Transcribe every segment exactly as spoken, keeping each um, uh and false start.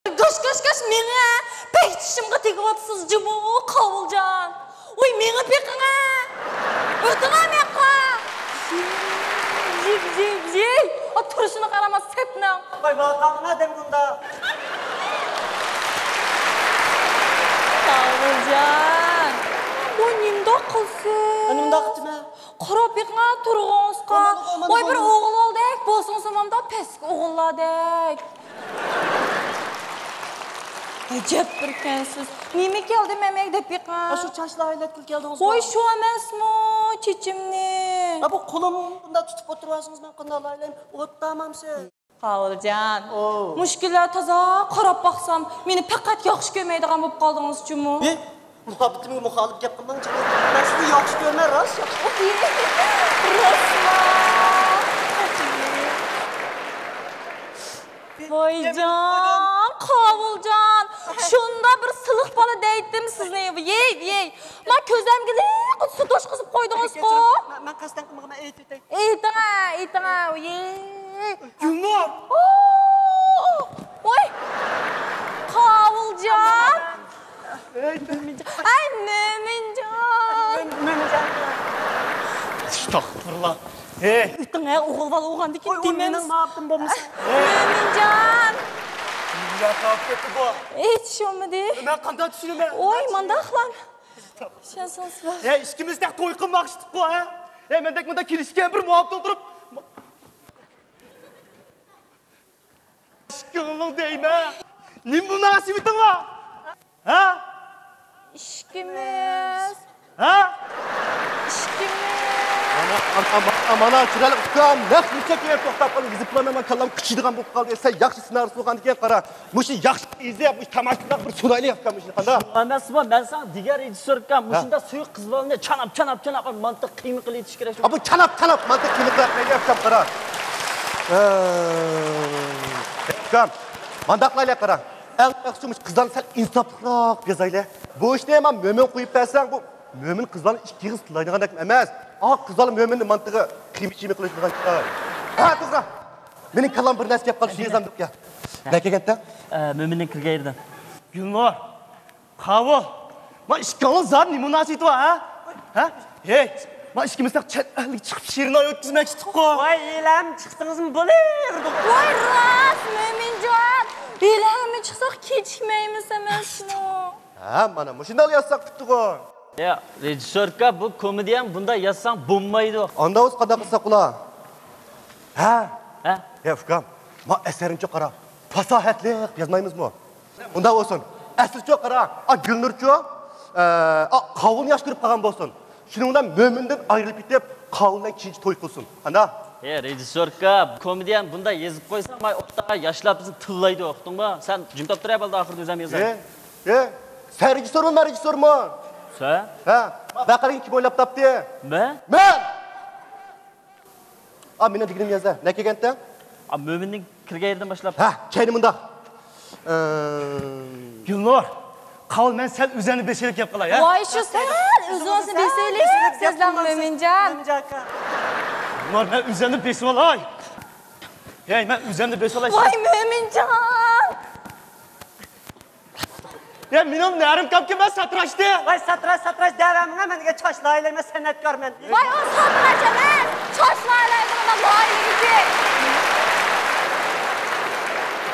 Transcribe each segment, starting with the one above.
گاش، گاش، گاش، مېڭە! پەي چىشىمغا تېگىۋاتىسىز جۇمۇ، قاۋۇلجان! ۋاي، مېڭە بېقىڭە! ئۆتۈڭە مەققا! يېي، يېي، يېي! ئا، تۇرۇشىنى قارىما، سەتنىڭ! ۋاي، ۋاقاڭ ئادەم بۇندا! قاۋۇلجان! بۇ نېمىنداق قىلسۇن؟ نېمىنداق قىلسۇن؟ قاراپ بېقىڭە تۇرغىڭىزغا. ۋاي، بىر ئوغۇل ئالدەك بولسىڭىز، مانداق پەسكى ئوغۇللاردەك. ئەجەب بىركەنسىز. نېمە كەلدى مەمەگە دەپ بېقىڭ. ھە، شۇ چاچلار ئايلاتقىلى كەلدىڭىزغۇ. ۋاي، شۇ ئەمەسمۇ چېچىمنى؟ ھە، بۇ قولۇم بۇنداق تۇتۇپ ئولتۇرۇۋالسىڭىز، مەن قانداق ئايلايمەن؟ ئوتتامامسىز؟ قاۋۇلجان، ئوۋ. مۇشۇ كۈنلەر تازا قاراپ باقسام، مېنى پەقەت ياخشى كۆرمەيدىغان بولۇپ قالدىڭىزچۇمۇ؟ ھې؟ مۇھەببىتىمگە مۇخالىپ گەپ قىلماڭ، جېنىم. مەن سىزنى ياخشى كۆرىمەن، راست ياخشى. راستلا؟ ۋايجان، قاۋۇلجان، شۇنداق بىر سىلىق بالا دەيتتىم سىزنى. ۋىي، ۋىي. ما كۆزەمگە لىققىدە سۇ توشقۇزۇپ قويدىڭىزغۇ. مەن، مەن قەستەن قىلمىغان، مەن ئېيتىپ ئۆتەي. ئېيتىڭە، ئېيتىڭە، ۋىي. گۈلنۇر! ۋاي! قاۋۇلجان! ئەي، مۆمىنجان! ئەي، مۆمىنجان! مۆمىنجان! ئەستەغپۇرۇللا. ھەي! ئۆتۈڭ، ھە، ئوغۇل بالا ئوغاندىكىن دېمەمسىز. مېنىڭ مۇھەببىتىم بولمىسا. مۆمىنجان! نېمە قىلىپ كەتتى بۇ؟ ھېچ بولمىدى. مەن قانداق چۈشىنىمەن؟ ۋاي، مانداقلا. ئىشەنسىڭىز بار. ھەي، ئىككىمىز تەك توي قىلماقچىدۇققۇ، ھە؟ ھەي، مەندەك مۇنداق كېلىشكەن بىر مۇھەببەت ئولتۇرۇپ. ئىككىڭلار دەيمەن. نېمە مۇناسىۋىتىڭلار؟ ھە؟ ئىككىمىز. ھە؟ ئىككىمىز. مانا، مانا، مانا، مانا، چىرايلىق ئۇكام، نەق مەيداندا كېلىپ توختاپ قالدى. يېزىپ بولالمايمەن، كاللام قىچىدىغان بولۇپ قالدى. سەن ياخشى سېنارىست بولغاندىكىن قارا. مۇشۇ ياخشى ئىزدەپ، مۇشۇ تاماشىچىلار بىر سۇنايلى ئۇكام، مۇشۇنى قانداق؟ ئەمەسمۇ، مەن ساڭا دېگەن رېژىسسور ئۇكام، ھە. مۇشۇنداق سويۇق قىز بالىنى چاناپ، چاناپ، چاناپ، مانتىق قىيما قىلىۋېتىش كېرەك. ئا، بۇ چاناپ، چاناپ، مانتىق قىيما قىلىۋەتمەيلى ئۇكام، قارا. ئە، ئۇكام، مانداق قىلايلى، قارا. ئەڭ ياخشىسى مۇشۇ قىزلارنى سەل ئىنساپلىقراق يازايلى. بۇ ئىشنى مانا مۆمىن قويۇپ بەرسەڭ، بۇ مۆمىن قىزلارنى ئىككى ئېغىز تىللايدىغاندەك ئەمەس. ئا، قىزلار مۆمىننى مانتىغا قىيما-چىيما قىلىشىدىغان ئىشلار. ھە، توغرا. مېنىڭ كاللام بىر نەرسە گەپ قىلىپ يازامدۇق يا. نە كەلگەنتە؟ ئە، مۆمىننىڭ كىرگەن يېرىدىن. گۈلنۇر، قاۋۇل. ما ئىككىڭلار زادى نېمە مۇناسىۋىتى بار، ھە؟ ھە؟ ھەي، ما ئىككىمىز چەت ئەلگە چىقىپ شېرىن ئاي ئۆتكۈزمەكچىدۇققۇ. ۋاي، ھېلىھەم چىقسىڭىزمۇ بولۇۋېرىدۇ. ۋاي، راست، مۆمىنجان. ھېلىھەممۇ چىقساق كېچىكمەيمىز ئەمەسمۇ؟ ھە، مانا مۇشۇنداق يازساق پۈتتىغۇ. يا، رېژىسسوركا، بۇ كومېدىيەنى بۇنداق يازساڭ بولمايدۇ. ئاندا بولسا قانداق قىلساق بولا؟ ھە؟ ھە؟ يا، ئۇكام، ما ئەسەرنىچۇ قارا، پاساھەتلىك يازمايمىزمۇ؟ ئۇنداق بولسۇن. ئەسلىچۇ قارا، ئا، گۈلنۇرچۇ، ئە، ئا، قاۋۇلنى ياخشى كۆرۈپ قالغان بولسۇن. شۇنىڭ بىلەن مۆمىندىن ئايرىلىپ كېتىپ، قاۋۇل بىلەن كېيىنچە توي قىلسۇن. قانداق؟ ھەي، رېژىسسوركا، كومېدىيەنى بۇنداق يېزىپ قويساڭ، ماي ئوتتاغا ياشلار بىزنى تىللايدۇ، ئۇقتۇڭمۇ؟ سەن جىم تۇرۇپ تۇرە، بولدى، ئاخىرىدا ئۆزۈم يازاي. ھە؟ ھە؟ سەن رېژىسسورمۇ، مەن رېژىسسورمۇ؟ سەن؟ ھە؟ بەقەلگە كىم ئويلاپ تاپتى؟ مەن؟ مەن! ئا، مېنىڭ دېگىنىمنى يازە. نە كەلگەنتە؟ ئا، مۆمىننىڭ كىرگەن يېرىدىن باشلاپ. ھە، كەينى مۇنداق. ئىم. گۈلنۇر، قاۋۇل، مەن سەل ئۆزۈمنى بېسىۋېلىپ گەپ قىلاي، ھە؟ ۋاي، شۇ سەل ئۆزىڭىزنى بېسىۋېلىڭ، سىزلەر مۆمىنجان. گۈلنۇر، مەن ئۆزۈمنى بېسىۋالاي. ھەي، مەن ئۆزۈمنى بېسىۋالاي. ۋاي، مۆمىنجان! يا، مېنىڭ نەرىم كاپكىم بار ساتىراشتى. ۋاي، ساتىراش، ساتىراش دەۋەرمىڭە، مەن دېگەن چاچ لايىھەلەيمەن، سەنئەتكارمەن. ۋاي، ئۇ ساتىراش ئەمەس، چاچ لايىھەلەيدىغان لايىھىلىگۈچى.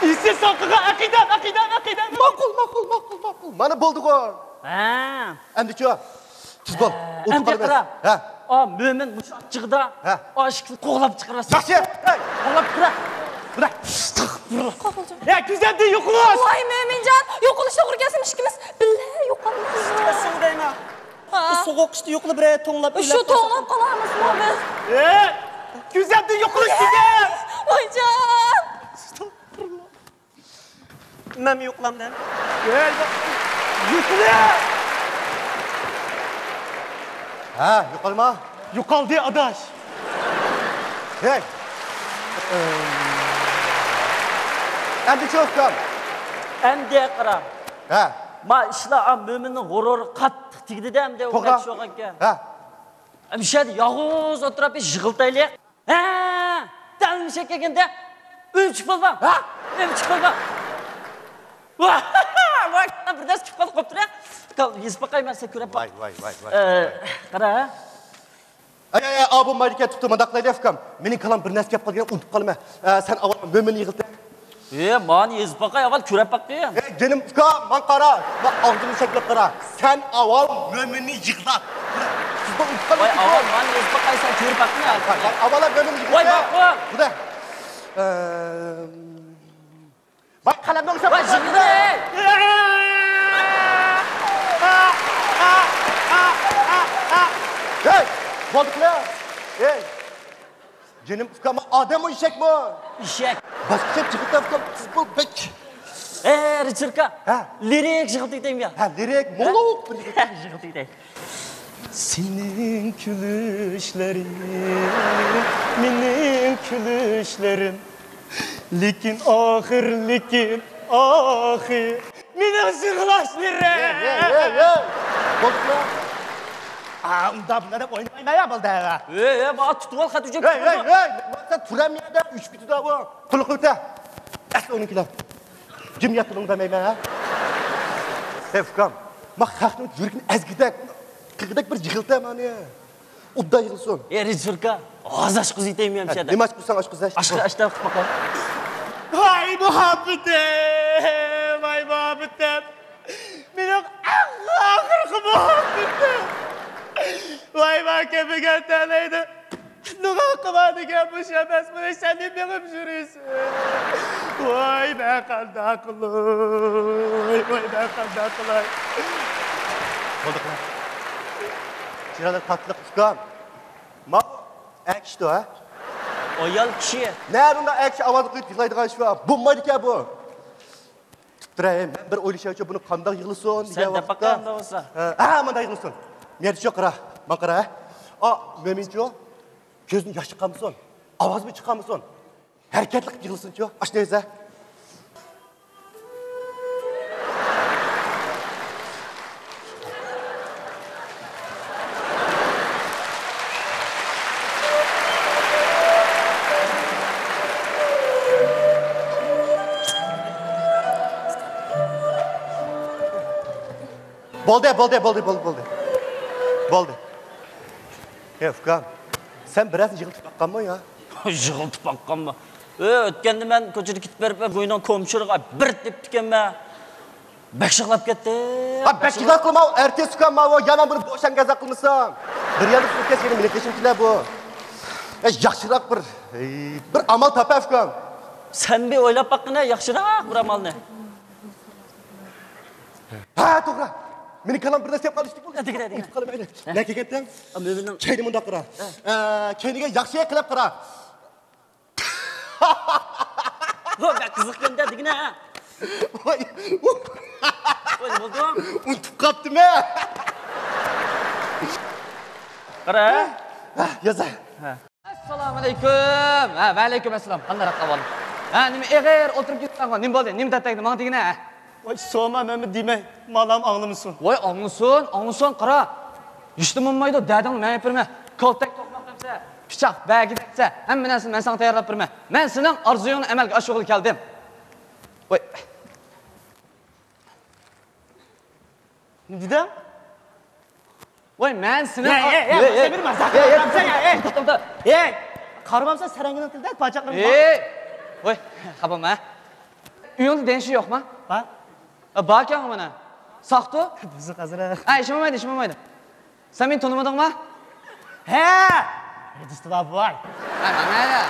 ئېسىل ساقىغا ئەقىدەم، ئەقىدەم، ئەقىدەم. ماقۇل، ماقۇل، ماقۇل، ماقۇل. مانا بولدىغۇ. ھە. ئەمدىچۇ؟ تېز بول. ھە، ئولتۇرۇپ ئەمدى قالىمىز. قارا. ھە. ئا، مۆمىن مۇشۇ ئاچچىقىدا، ھە، ئا، ئىشىكنى قوغلاپ چىقىرىۋەتسۇن. ياخشى. ھەي. قوغلاپ چىقىرە. بۇرا. ئەستەغپۇرۇللا. يا، كۆزەمدىن يوقىلىش. ۋاي، مۆمىنجان، يوقىلىش توغرا كەلسىمۇ ئىككىمىز بىللە يوقالمايمىز. سىڭدەيمەن. ھە. بۇ سوغۇق قىشتا يوقىلىپ بىرەر توڭلاپ شۇ ئۆلۈپ قالساق. توڭلاپ قالامىزمۇ بىز؟ ھەي، كۆزەمدىن يوقىلىش دېگەن. ۋايجان. ئەستەغپۇرۇللا. مەنمۇ يوقىلامدىم. ھەي، يوقىلى! ھە، يوقالما. يوقالدى، ئاداش. ھەي. ئەمدىچۇ ئۇكام؟ ئەمدى قارا. ھە. ما ئىشلار، ئا، مۆمىننىڭ غۇرۇرى قاتتىق تېگىدىدە ئەمدى ئۇ توغرا. بەك شوغانكەن. ھە. ئەمدى شۇ يەردە يالغۇز ئولتۇرۇپ بىر يىغلىتايلى. ھە، دەل مۇشۇ كەلگەندە ئۆمۈچۈك بولما. ھە؟ ئۆمۈچۈك بولما. ۋاي، بىر نەرسە كېلىپ قالدى، قوپتۇرە. يېزىپ باقاي، مەن سەن كۆرۈپ باق. ۋاي، ۋاي، ۋاي، ۋاي، ئە، ۋاي. قارا. ئاي، ئاي، ئاي، ئا، بولمايدىكەن، تۇپتۇ، مۇنداق قىلايلى، ئۇكام. مېنىڭ كالام بىر نەرسە كەپ قالغىنى ئۇنتۇپ قالىمەن. ئە، سەن ئاۋۋال مۆمىننى يىغلىتە. ئە، مانا يېزىپ باقاي، ئاۋۋال كۆرۈپ باققىن. ئە، جېنىم ئۇكام، ماڭا قارا. مانا ئاغزىمنى چەكلەپ قارا. سەن ئاۋۋال مۆمىننى يىغلات. سىز بۇ ئۇنتۇپ قالماي ۋاي، ئاۋۋال مانا يېزىپ باقاي، سەن كۆرۈپ باققىن. ۋاي، ۋاي، ئاۋۋال مۆمىننى يىغلىتە. ۋاي، باققىن. بۇدا. ئە، ۋاي، قەلەمنى ئويناپ ۋاي، جىڭغىدە! ھەي، بولدى قىلە. ھەي، جېنىم ئۇكام، ئادەممۇ ئېشەكمۇ؟ ئېشەك. باشقىچە جىغىتە ئۇكام، سىز بۇ بەك. ئە، رىچاركا. ھە؟ لىرىك جىغىتى دەيمەن يا. ھە، لىرىك، مولۇق بىر جىغىتى. جىغىتى دەي. سېنىڭ كۈلۈشلىرىڭ، مېنىڭ كۈلۈشلىرىم. لېكىن ئاخىر، لېكىن ئاخىر. مېنىڭ يىغلاشلىرىم. ھەي، ھەي، ھەي، ھەي. بولدى. ئا، ئۇنداق بۇنداق دەپ ئوينىمايمەن يا، بولدى ھە. ھەي، ھەي، ما تۇتۇۋال، خەت ئۈچۈن ھەي، ھەي، تۇتۇۋال. ھەي. سەن تۇرام يەردە، ئۆچۈپ كېتىدۇ ئۇ. تولۇق ئۆتە. ئەسلى ئۇنىڭكىلەر. جىم ياتىدىڭ دېمەيمەن ھە. ھەي، ئۇكام. ما خەقنىڭ يۈرىكىنى ئەزگۈدەك، قىلغۇدەك بىر يىغلىتە مانا. ئوبدان يىغلىسۇن. ئېرى جۇركا، ھازىر ئاشقۇزۇ يېتەيمۇ ھە، ئەمىسە. نېمە ئاشقۇزساڭ ئاشقۇز ھە. ئاشقا ئاشتا قىلىپ باقاي. ۋاي مۇھەببىتىم، ۋاي مۇھەببىتىم. مېنىڭ ئەڭ ئاخىرقى مۇھەببىتىم. ۋاي ما كەپىگە تەلەيدى. نېمە قىلىدىكەن بۇ شەمەس، بۇنى سەن نېمە مېڭىپ يۈرىسەن؟ ۋاي مەن قانداق قىلاي، ۋاي مەن قانداق قىلاي. بولدى قىلە. چىرايلىق تاتلىق ئۇكام. ماۋۇ ئەر كىشىدۇ ھە؟ ئايال كىشى. نە بۇنداق ئەر كىشى ئاۋازنى قويۇپ يىغلايدىغان ئىش بار؟ بولمايدىكەن بۇ. تۇرۇپ تۇراي، مەن بىر ئويلىشايچۇ، بۇنى قانداق يىغلىسۇن دېگەن ۋاقىتتا. سەن دەپ باققان بولسا. ھە، ھە، مانداق يىغلىسۇن. مەن شۇ قارا، ماڭا قارا. ئا، مۆمىنچۇ، كۆزۈڭ ياش چىقارمىسۇن، ئاۋازمۇ چىقارمىسۇن. ھەرىكەتلىك قىلىپ يىغلىسۇنچۇ، ئاشۇنداق يىغلىسا. بولدى، بولدى، بولدى، بولدى، بولدى. بولدى. ھەي، ئۇكام، سەن بىرەرسىنى يىغلىتىپ باققانمۇ يا؟ يىغلىتىپ باققانمۇ؟ ئۆ، ئۆتكەندە مەن كوچىدا كېتىپ بېرىپ، بۇ يېنىڭ كومشۇرىغا بىر تېپىپتىكەنمەن. بەك يىغلاپ كەتتى. ھا، بەك يىغلاپ قالما، ئەرتىس ئۇكام ماۋۇ. يا مەن بۇنى بوش ئەنگەزە قىلمىسام. بىر يەردە تۇرۇپ كەتسە يەنە مېنى تېشىم كېلە بۇ. يا، ياخشىراق بىر، ئەي، بىر ئامال تاپە ئۇكام. سەن بىر ئويلاپ باققىنا، ياخشىراق بىر ئامالنى. ھە، توغرا. مېنىڭ كالام بىر نەرسە دەپ قالدى، ئىشتىك بولدى. دېگىنە، دېگىنە. ئۇنتۇپ قالدىم، ئەينەك. ھە. نەگە كەتتىڭ؟ ئا، مۆمىننىڭ. كەينى مۇنداق قارا. ھە. ئە، كەينىگە ياخشى قىلىپ قارا. ۋو، بەك قىزىقكەندە، دېگىنە. ۋاي. ۋوي، نېمە بولدى؟ ئۇنتۇپ قاپتىمەن. قارا. ھە، يازا. ھە. ئەسسالامۇئەلەيكۇم. ھە، ۋەئەلەيكۇم ئەسسالام. قانداق ئەھۋال؟ ھە، نېمە ئېغىر ئولتۇرۇپ كېتىپسەنغۇ؟ نېمە بولدى؟ نېمە دەتەگدى؟ ماڭا دېگىنە. ۋاي، سوما مەمە دېمەي، مالام ئاڭلىمىسۇن. ۋاي، ئاڭلىسۇن، ئاڭلىسۇن، قارا. ھېچنېمە بولمايدۇ، دەردىڭنى مەن يېپىرمەن. كالتەك توقماق دەپسە، پىچاق، بەگى دەپسە، ھەممە نەرسىنى مەن ساڭا تەييارلاپ بېرىمەن. مەن سېنىڭ ئارزۇيۇڭنى ئەمەلگە ئاشۇرغىلى كەلدىم. ۋاي. نېمە دېدىڭ؟ ۋاي، مەن سېنىڭ ھەي، ھەي، ھەي، ھەي، مازا بېرىپ، مازا ھەي، ھەي، قىلىپ، توختا، توختا. ھەي، قارىمامسەن سەرەڭگىنىڭ تىلىدا، پاچاقلىرىڭ بار. ھەي، ۋاي، خاپا بولما. ئۆيۈڭدە دېنشى يوقما؟ بار. ئە، باركەن مانا. ساقتۇ؟ بۇزۇق ئازراق. ئە، ئىشىم بولمايدۇ، ئىشىم بولمايدۇ. سەن مېنى تونۇمىدىڭما؟ ھە! رېجىستىر بار بوۋاي. ھە، مانا.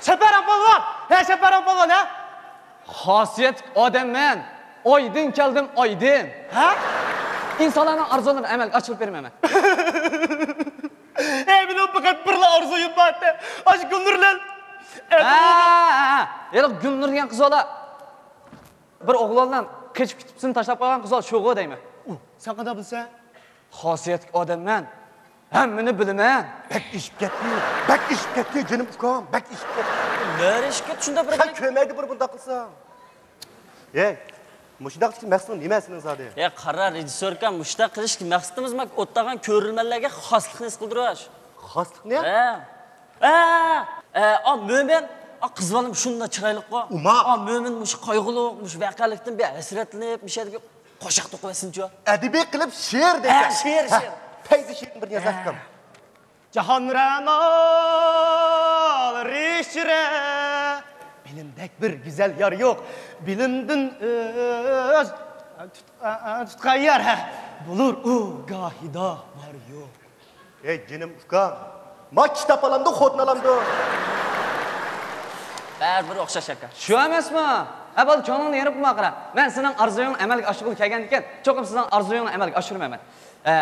شەپەرەڭ پالۋان! ھە، شەپەرەڭ پالۋان، ھە؟ خاسىيەتلىك ئادەممەن. ئايدىن كەلدىم، ئايدىن. ھە؟ ئىنسانلارنىڭ ئارزۇلىرىنى ئەمەلگە ئاشۇرۇپ بېرىمەن مەن. ھەي، مېنىڭ پەقەت بىرلا ئارزۇيۇم بار ئىدى. ئاشۇ گۈلنۇرلار. ھە، ھە، ھە. ھېلىقى گۈلنۇر دېگەن قىز بالا. بىر ئوغلانلار قېچىپ كېتىپ سېنى تاشلاپ قالغان قىز بالا شۇغۇ دەيمەن. ئۇ، سەن قانداق بىلىسەن؟ خاسىيەتلىك ئادەممەن. ھەممىنى بىلىمەن. بەك ئېشىپ كەتتى. بەك ئېشىپ كەتتى، جېنىم ئۇكام. بەك ئېشىپ كەتتى. نەرە ئېشىپ كەتتى، شۇنداق بىر. سەن كۆرمەيدۇ بىر بۇنداق قىلساڭ. ھەي، مۇشۇنداق قىلىشنىڭ مەقسىتىڭ نېمە سېنىڭ زادى؟ ھەي، قارا، رېژىسسوركا، مۇشۇنداق قىلىشتىكى مەقسىتىمىز ما ئولتۇرغان كۆرۈرمەنلەرگە خاسلىقنى ھېس قىلدۇرۇش. خاسلىقنى؟ ھە. ھە، ھە، ئا، مۆمىن، ئا، قىز بالام شۇنداق چىرايلىققۇ. ئۇما. ئا، مۆمىن مۇشۇ قايغۇلۇق، مۇشۇ ۋەقەلىكتىن بىر ھەسرەتلىنىپ، مۇشۇ يەردىكى قوشاق توقۇۋەتسىنچۇ. ئەدەبىي قىلىپ شېئىر دەيسەن. ھە، شېئىر، ھە، شېئىر. پەيزى شېئىرنى بىر يازايسىكەن. جاھان رەمال رىشرە، بىلىمدەك بىر گۈزەل يار يوق، بىلىمدىن ئۆز تۇت-، ئە، ئە، تۇتقان يار، ھە، بولۇر ئۇ گاھىدا بار يوق. ئەي جېنىم ئۇكام، ما كىتاب ئالامدۇ، خوتۇن ئالامدۇ؟ بەرىبىر ئوخشاش ئاكا. شۇ ئەمەسمۇ؟ ھە، بولدى، كۆڭلۈڭنى يېرىم قىلما قارا. مەن سېنىڭ ئارزۇيۇڭنى ئەمەلگە ئاشۇرغىلى كەلگەندىكىن، چوقۇم سېنىڭ ئارزۇيۇڭنى ئەمەلگە ئاشۇرىمەن مەن. ئە،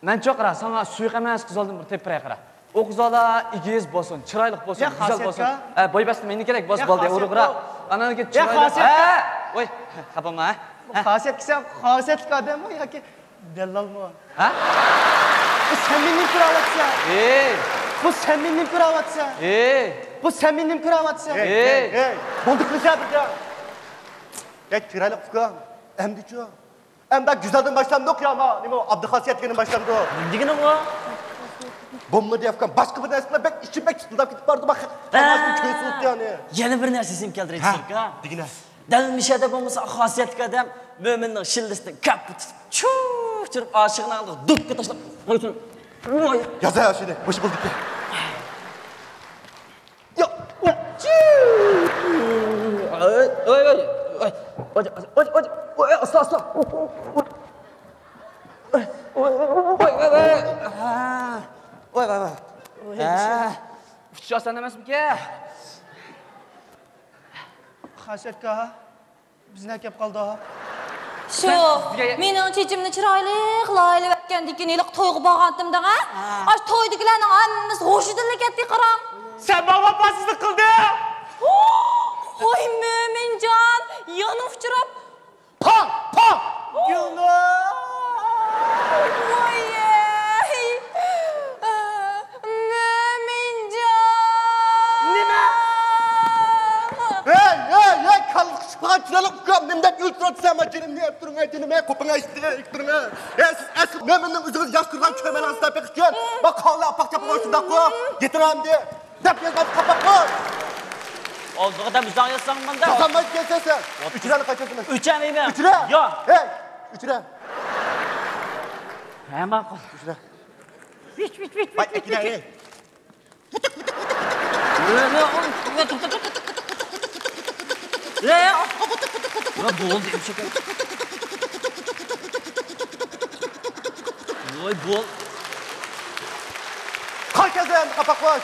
مەن چوقۇرا ساڭا سۇيۇق ئەمەس قىزالدىن بىر تېپىپ بېرەي قارا. ئۇ قىزالا ئېگىز بولسۇن، چىرايلىق بولسۇن، يا گۈزەل بولسۇن. خاسىيەتكا. ئە، بوي بەستى مېنى كېرەك، بولسا يا بولدى، خاسىيەتكا. ئۇرۇغرا. ئانان كېيىن يا چىرايلىق. خاسىيەتكا. ھە! ۋاي، خاپىما، ھە؟ خاسىيەتكە سەن خاسىيەتلىك ئادەممۇ ياكى دەللالمۇ؟ ھە؟ بۇ سەن مېنى نېمە كۆرۈۋاتىسەن؟ ئېي! بۇ سەن مېنى نېمە كۆرۈۋاتىسەن؟ ئېي! بۇ سەن مېنى نېمە كۆرۈۋاتىسەن؟ ئېي! ئېي! بولدى، قىلسا بىردە. يا چىرايلىق ئۇكام، ئەمدىچۇ؟ ئەمدى گۈزەلدىن باشلامدۇق يا ما، نېمە، ئابدۇخاسىيەت دېگەن باشلامدۇق؟ نېمە دېگىنىڭ ئۇ؟ بولمىدى ئۇكام، باشقا بىر نەرسە بىلەن بەك ئىچىم بەك چىتىلداپ كېتىپ بارىدۇ، بەك قاماشتىن كۆز سوۋۇپ يەنى. يەنە بىر نەرسە ئېسىمگە كەلدى، ھە، رېژىسسور ئاكا. دېگىنە. دەل مۇشۇ يەردە بولمىسا خاسىيەتلىك ئادەم مۆمىننىڭ شىللىسىدىن كاپپا تۇتۇپ، چۇ ئۇچۇرۇپ ئاشىقىنىڭ ئالدىغا دۇپكا تاشلاپ قويسۇن. ۋاي. يازاي شۇنى، مۇشۇ بولدىكەن. يا، يا. ۋاي، ۋاي، ۋاي. ۋاي، ئاستا، ئاستا. ۋاي، ۋاي، ۋاي. ۋاي، ۋاي، ۋاي. ھە. ئۇچۇش ئاسان ئەمەسمىكەن؟ خاسىيەتكا. بىزنى ئەكەپ قالدى. شۇ، سەن بىزگە مېنىڭ چېچىمنى چىرايلىق لايىھەلەپ ئەتكەندىكىن ھېلىقى تويغا بارغانتىمدىڭ ھە؟ ھە. ئاش تويدىكىلەرنىڭ ھەممىسى ھوشىدىنلا كەتتى قاراڭ. سەن ماڭا ۋاپاسىزلىق قىلدىڭ. ۋاي مۆمىنجان، يەنە ئۇچراپ. پاڭ، پاڭ. گۈلنۇر. ۋاي. مۆمىنجان! نېمە؟ ھەي، ھەي، ھەي، كاللىسى قىچىپ قالغان چىرايلىق ئۇكام، نېمە دەپ ئۆلتۈرۈۋاتىسەن، ما جېنىمنى يەپ تۇرۇڭ، ھەي، جېنىم، ھەي، قوپۇڭ، ھەي، ئىشتىن، ئەي، تۇرۇڭ، ھەي. ھەي، سىز ئەسلى مۆمىننىڭ ئۆزىڭىز ياخشى كۆرىدىغان كۆرمەيدىغان سىناپ بېقىش ئۈچۈن، ما قاللا ئاپاق چاپىغان شۇنداققۇ، يېتىڭ ئەمدى، دەپ يازغان قاپاققۇ. ئالدىغا دەم ئۆزۈڭ يازساڭ ماندا. يازالمايدىكەنسەن سەن. ئۆچۈرەنى قاچىسىمەن. ئۆچەمەيمەن. ئۆچۈرە. يا. ھەي، ئۆچۈرە. ھە، ماقۇل. ئۆچۈرە. ۋىچ، ۋىچ، ۋىچ، ۋاي، ۋىچ، ئەكىلە، ۋىچ. ئەي. ۋە، ۋە، ئۇ، ۋە، توختا، توختا. ۋە، ۋە، بولدى، ئېمىشەك. ۋاي، بول. قاي كەلدى ئەمدى قاپاق باش.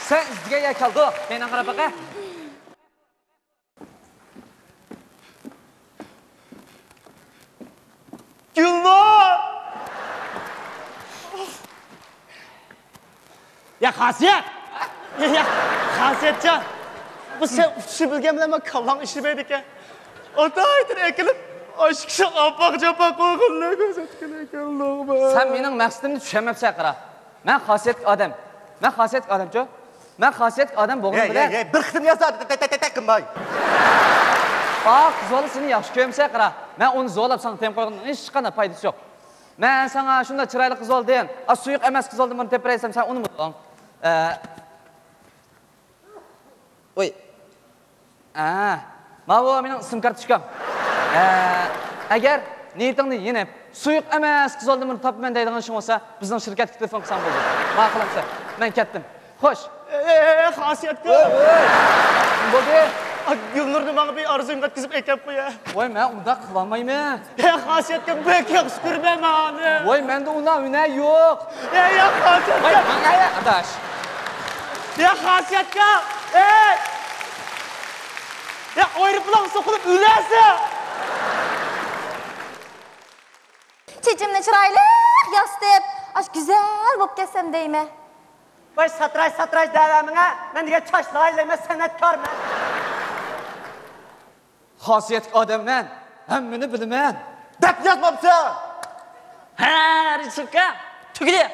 سەن ئىزدىگەن يەر كەلدى. كەينىڭ قاراپ باقە. گۈلنۇر! يا خاسىيەت! يا خاسىيەتجان! بۇ سەن ئۇچۇشنى بىلگەن بىلەن مانا كاللاڭ ئىشلىمەيدىكەن. ئاتايتىن ئەكېلىپ، ئاشۇ كىشىنىڭ ئاپاق-چاپاق قىلغىنىنى كۆرسەتكىلى كەلدىڭمۇ؟ سەن مېنىڭ مەقسىتىمنى چۈشەنمەپسەن، قارا. مەن خاسىيەتلىك ئادەم. مەن خاسىيەتلىك ئادەمچۇ؟ مەن خاسىيەتلىك ئادەم بولغىنىم بىلەن. ھەي، ھەي، بىر قېتىم يازسا، تەك، تەك، تەك، تەك قىلماي. ئا، قىز بالا سېنى ياخشى كۆرمىسە، قارا. مەن ئۇنى زورلاپ ساڭا تېما قويغىنىڭ ھېچقانداق پايدىسى يوق. مەن ساڭا شۇنداق چىرايلىق قىز بولدىن، ئا، سۇيۇق ئەمەس قىز بولدىن بۇنى تېپىپ بېرەي دېسەم، سەن ئۇنىمىدىڭ. ئە، ۋوي. ئە، ماۋۇ مېنىڭ سىم كارتوچكام. ئە، ئەگەر نىيىتىڭنى يېنىپ، سۇيۇق ئەمەس قىز بولدىن بۇنى تاپىمەن دەيدىغان ئىشىڭ بولسا، بىزنىڭ شىركەتكە تېلېفون قىلساڭ بولدى. ماقۇل ئەمسە. مەن كەتتىم. خوش. ئەي، ئەي، ئەي، خاسىيەتكە. ۋوي، ۋوي. نېمە بولدى؟ ئا، گۈلنۇرنى ماڭا بىر ئارزۇيۇمغا يەتكۈزۈپ ئەكەپ قويە. ۋاي، مەن ئۇنداق قىلالمايمەن. ھە، خاسىيەتكە بەك ياخشى كۆرىمەن مەن ئۇنى. ۋاي، مەندە ئۇنداق ھۈنەر يوق. ھە، يا خاسىيەتكە. ۋاي، ماڭا يا، ئاداش. يا خاسىيەتكە. ئەي. يا ئايروپىلانغا سوقۇلۇپ ئۆلەرسەن. چېچىمنى چىرايلىق ياسىتىپ، ئاش گۈزەل بولۇپ كەتسەم دەيمەن. ۋاي، ساتىراش، ساتىراش دەۋەرمىڭە، مەن دېگەن چاچ لايىھەلەيمەن، سەنئەتكارمەن. خاسىيەتلىك ئادەممەن، ھەممىنى بىلىمەن. دەپ يازمامسەن؟ ھە، رىزىقكا تۈگىدى.